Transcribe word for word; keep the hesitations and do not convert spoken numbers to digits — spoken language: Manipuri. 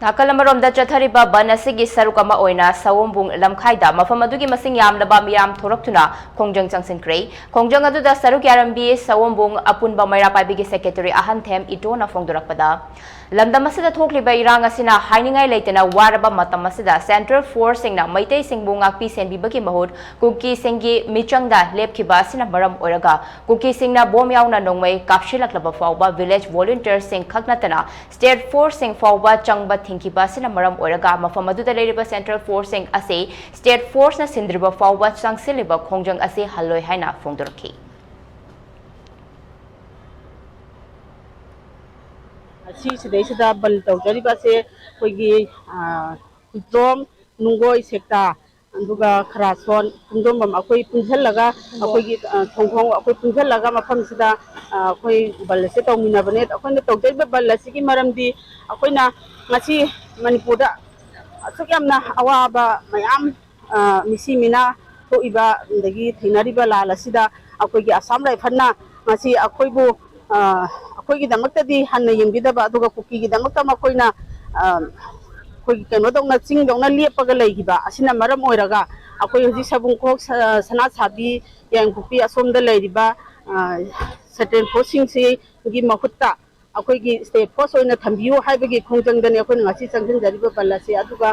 ꯅꯥꯀꯜ ꯑꯃꯔꯣꯝꯗ ꯆꯠꯊꯔꯤꯕ ꯕꯟ ꯑꯁꯤꯒꯤ ꯁꯔꯨꯛ ꯑꯃ ꯑꯣꯏꯅ ꯁꯑꯣꯝꯕꯨꯡ ꯂꯝꯈꯥꯏꯗ ꯃꯐꯝ ꯑꯗꯨꯒꯤ ꯃꯁꯤꯡ ꯌꯥꯝꯂꯕ ꯃꯤꯌꯥꯝ ꯊꯣꯔꯛꯇꯨꯅ ꯈꯣꯡꯖꯪ ꯆꯪꯁꯤꯟꯈ꯭ꯔꯦ꯫ ꯈꯣꯡꯖꯪ ꯑꯗꯨꯗ ꯁꯔꯨꯛ ꯌꯥꯔꯝꯕꯤ ꯁꯑꯣꯝꯕꯨꯡ ꯑꯄꯨꯟꯕ ꯃꯩꯔꯥ ꯄꯥꯏꯕꯤꯒꯤ ꯁꯦꯀ꯭ꯔꯦꯇꯔꯤ ꯑꯍꯟꯊꯦꯝ ꯏꯇꯣꯅ ꯐꯣꯡꯗꯣꯔꯛꯄꯗ, ꯂꯝꯗꯝ ꯑꯁꯤꯗ ꯊꯣꯛꯂꯤꯕ ꯏꯔꯥꯡ ꯑꯁꯤꯅ ꯍꯥꯏꯅꯤꯡꯉꯥꯏ ꯂꯩꯇꯅ ꯋꯥꯔꯕ ꯃꯇꯝ ꯑꯁꯤꯗ ꯁꯦꯟꯇ꯭ꯔꯦꯜ ꯐꯣꯔꯁꯁꯤꯡꯅ ꯃꯩꯇꯩꯁꯤꯡꯕꯨ ꯉꯥꯛꯄꯤ ꯁꯦꯟꯕꯤꯕꯒꯤ ꯃꯍꯨꯠ ꯀꯨꯀꯤꯁꯤꯡꯒꯤ ꯃꯤꯆꯪꯗ ꯂꯦꯞꯈꯤꯕ ꯑꯁꯤꯅ ꯃꯔꯝ ꯑꯣꯏꯔꯒ ꯀꯨꯀꯤꯁꯤꯡꯅ ꯕꯣꯝ ꯌꯥꯎꯅ ꯅꯣꯡꯃꯩ ꯀꯥꯞꯁꯤꯜꯂꯛꯂꯕ ꯐꯥꯎꯕ ꯚꯤꯂꯦꯖ ꯚꯣꯂꯨꯟꯇꯤꯌꯔꯁꯤꯡ ꯈꯛ ꯅꯠꯇꯅ ꯁ꯭ꯇꯦꯠ ꯐꯣꯔꯁꯁꯤꯡ ꯐꯥꯎꯕ ꯆꯪꯕ ꯊꯤꯡꯈꯤꯕ ꯑꯁꯤꯅ ꯃꯔꯝ ꯑꯣꯏꯔꯒ ꯃꯐꯝ ꯑꯗꯨꯗ ꯂꯩꯔꯤꯕ ꯁꯦꯟꯇ꯭ꯔꯦꯜ ꯐꯣꯔꯁꯁꯤꯡ ꯑꯁꯤ ꯁ꯭ꯇꯦꯠ ꯐꯣꯔꯁꯅ ꯁꯤꯟꯗ꯭ꯔꯤꯕ ꯐꯥꯎꯕ ꯆꯪꯁꯤꯜꯂꯤꯕ ꯈꯣꯡꯖꯪ ꯑꯁꯤ ꯍꯜꯂꯣꯏ ꯍꯥꯏꯅ ꯐꯣꯡꯗꯣꯔꯛꯈꯤ꯫ ꯑꯁꯤ ꯁꯤꯗꯩꯁꯤꯗ ꯕꯟ ꯇꯧꯖꯔꯤꯕ ꯑꯁꯦ ꯑꯩꯈꯣꯏꯒꯤ, ꯑ, ꯈꯨꯖꯣꯝ, ꯅꯨꯡꯒꯣꯏ ꯁꯦꯛꯇꯥ, ꯑꯗꯨꯒ ꯈꯔꯥꯁꯣꯟ, ꯄꯨꯡꯗꯣꯝꯕꯝ ꯑꯩꯈꯣꯏ ꯄꯨꯟꯁꯤꯜꯂꯒ, ꯑꯩꯈꯣꯏꯒꯤ, ꯑ, ꯊꯣꯡꯈꯣꯡ ꯑꯩꯈꯣꯏ ꯄꯨꯟꯁꯤꯜꯂꯒ ꯃꯐꯝꯁꯤꯗ, ꯑ, ꯑꯩꯈꯣꯏ ꯕꯟ ꯑꯁꯦ ꯇꯧꯃꯤꯟꯅꯕꯅꯦ꯫ ꯑꯩꯈꯣꯏꯅ ꯇꯧꯖꯔꯤꯕ ꯕꯟ ꯑꯁꯤꯒꯤ ꯃꯔꯝꯗꯤ ꯑꯩꯈꯣꯏꯅ ꯉꯁꯤ ꯃꯅꯤꯄꯨꯔꯗ ꯑꯁꯨꯛ ꯌꯥꯝꯅ ꯑꯋꯥꯕ ꯃꯌꯥꯝ, ꯑ, ꯃꯤꯁꯤ ꯃꯤꯅꯥ ꯊꯣꯛꯏꯕ ꯑꯗꯒꯤ ꯊꯦꯡꯅꯔꯤꯕ ꯂꯥꯟ ꯑꯁꯤꯗ ꯑꯩꯈꯣꯏꯒꯤ ꯑꯁꯥꯝ ꯔꯥꯏꯐꯜꯅ ꯉꯁꯤ ꯑꯩꯈꯣꯏꯕꯨ, ꯑ, ꯑꯩꯈꯣꯏꯒꯤꯗꯃꯛꯇꯗꯤ ꯍꯟꯅ ꯌꯦꯡꯕꯤꯗꯕ, ꯑꯗꯨꯒ ꯀꯨꯀꯤꯒꯤꯗꯃꯛꯇ ꯃꯈꯣꯏꯅ, ꯑ, ꯑꯩꯈꯣꯏꯒꯤ ꯀꯩꯅꯣꯗꯧꯅ, ꯆꯤꯡꯗꯧꯅ ꯂꯦꯞꯄꯒ ꯂꯩꯈꯤꯕ ꯑꯁꯤꯅ ꯃꯔꯝ ꯑꯣꯏꯔꯒ ꯑꯩꯈꯣꯏ ꯍꯧꯖꯤꯛ ꯁꯕꯨꯡꯈꯣꯛ, ꯁ-, ꯁꯅꯥꯁꯥꯕꯤ, ꯌꯥꯏꯉꯪꯄꯣꯛꯄꯤ ꯑꯁꯣꯝꯗ ꯂꯩꯔꯤꯕ, ꯑ, ꯁꯦꯟꯇ꯭ꯔꯦꯜ ꯐꯣꯔꯁꯁꯤꯡꯁꯤꯒꯤ ꯃꯍꯨꯠꯇ ꯑꯩꯈꯣꯏꯒꯤ ꯁ꯭ꯇꯦꯠ ꯐꯣꯔꯁ ꯑꯣꯏꯅ ꯊꯝꯕꯤꯌꯨ ꯍꯥꯏꯕꯒꯤ ꯈꯣꯡꯖꯪꯗꯅꯤ ꯑꯩꯈꯣꯏꯅ ꯉꯁꯤ ꯆꯪꯁꯤꯟꯖꯔꯤꯕ ꯕꯟ ꯑꯁꯤ꯫ ꯑꯗꯨꯒ